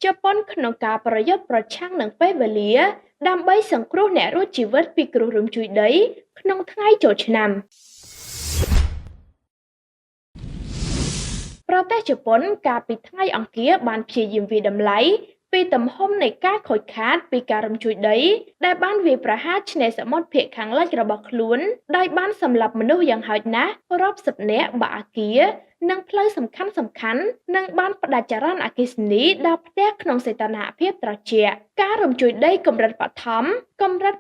ជប៉ុនក្នុងការប្រយុទ្ធប្រឆាំងនឹងពេលវេលា ដើម្បីសង្គ្រោះអ្នករត់ជីវិតពីគ្រោះរំជួយដីក្នុងថ្ងៃចូលឆ្នាំប្រទេសជប៉ុនកាលពីថ្ងៃអង្គារបានព្យាយាមវាយតម្លៃពីទំហំនៃការខូចខាតពីការរំជួយដីដែលបានវាយប្រហារឆ្នេរសមុទ្រភាគខាងលិចរបស់ខ្លួនដោយបានសម្លាប់មនុស្សយ៉ាងហោចណាស់រាប់សិបនាក់បាក់អគារនិងផ្លូវសំខាន់ៗនិងបានផ្ដាច់ចរន្តអគ្គិសនីដល់ផ្ទះក្នុងសីតុណ្ហភាពត្រជាក់ការរំជួយដីកម្រិតបឋមកម្រិត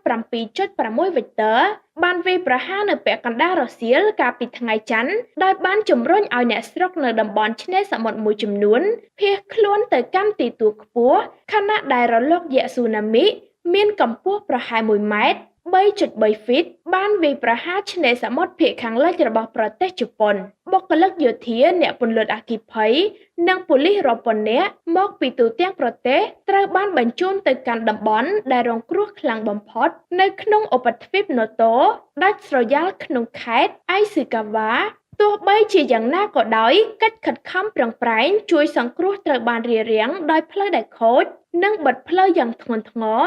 7.6 វិកទ័របានវាយប្រហារនៅពាក់កណ្ដាលរសៀលកាលពីថ្ងៃច័ន្ទដោយបានជំរុញឲ្យអ្នកស្រុកនៅតំបន់ឆ្នេរសមុទ្រមួយចំនួនភៀសខ្លួនទៅកាន់ទីទួលខ្ពស់ខណៈដែលរលកយក្សស៊ូណាមិមានកម្ពស់ប្រហែល1ម៉ែត្រ 3.3 ហ្វីតបានវាយប្រហារឆ្នេរសមុទ្រភាគខាងលិចរបស់ប្រទេសជប៉ុនបុគ្គលិកយោធាអ្នកពន្លត់អគ្គិភ័យនិងប៉ូលីសរាប់ពាន់នាក់មកពីទូទាំងប្រទេសត្រូវបានបញ្ជូនទៅកាន់តំបន់ដែលរងគ្រោះខ្លាំងបំផុតនៅក្នុងឧបទ្វីបណូតូដាច់ស្រយាលក្នុងខេត្តអៃស៊ឺកាវ៉ាទោះបីជាយ៉ាងណាក៏ដោយកិច្ចខិតខំប្រឹងប្រែងជួយសង្គ្រោះត្រូវបានរារាំងដោយផ្លូវដែលខូចនិងបិទផ្លូវយ៉ាងធ្ងន់ធ្ងរ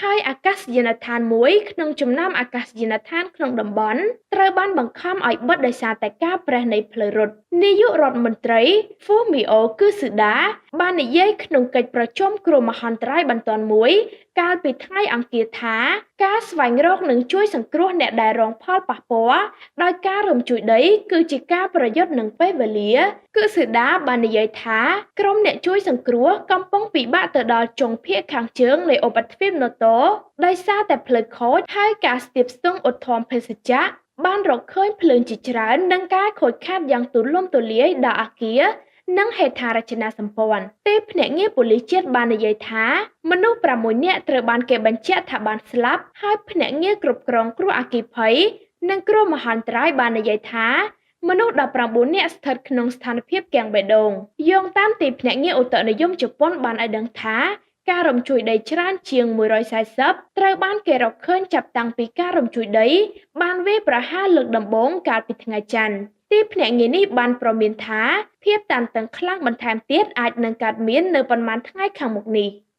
ហើយអាកាសយានដ្ឋានមួយក្នុងចំណោមអាកាសយានដ្ឋានក្នុងតំបន់ត្រូវបានបង្ខំឲ្យបិទដោយសារតែការប្រេះនៃផ្លូវរត់នាយករដ្ឋមន្ត្រីហ្វូមីអូគឹស៊ូដាបាននិយាយក្នុងកិច្ចប្រជុំគ្រោះមហន្តរាយបន្ទាន់មួយកាលពីថ្ងៃអង្គារថាការស្វែងរកនិងជួយសង្គ្រោះអ្នកដែលរងផលប៉ះពាល់ដោយការរំជួយដីគឺជាការប្រយុទ្ធនឹងពេលវេលាគឹស៊ូដាបាននិយាយថាក្រុមអ្នកជួយសង្គ្រោះកំពុងពិបាកទៅដល់ចុងភាគខាងជើងនៃឧបទ្វីបណូតូដោយសារតែផ្លូវខូចហើយការស្ទាបស្ទង់ឧទ្ធម្ភាគចក្របានរកឃើញភ្លើងជាច្រើននិងការខូចខាតយ៉ាងទូលំទូលាយដល់អគារនិងហេដ្ឋារចនាសម្ព័ន្ធទីភ្នាក់ងារប៉ូលីសជាតិបាននិយាយថាមនុស្ស6នាក់ត្រូវបានគេបញ្ជាក់ថាបានស្លាប់ហើយភ្នាក់ងារគ្រប់គ្រងគ្រោះអគ្គិភ័យនិងគ្រោះមហន្តរាយបាននិយាយថាមនុស្ស19នាក់ស្ថិតក្នុងស្ថានភាពគាំងបេះដូងយោងតាមទីភ្នាក់ងារឧតុនិយមជប៉ុនបានឲ្យដឹងថាការរំជួយដីច្រើនជាង140ត្រូវបានគេរកឃើញចាប់តាំងពីការរំជួយដីបានវាយប្រហារលើកដំបូងកាលពីថ្ងៃច័ន្ទទីភ្នាក់ងារនេះបានព្រមានថាភាពតានតឹងខ្លាំងបន្ថែមទៀតអាចនឹងកើតមាននៅប៉ុន្មានថ្ងៃខាងមុខនេះ។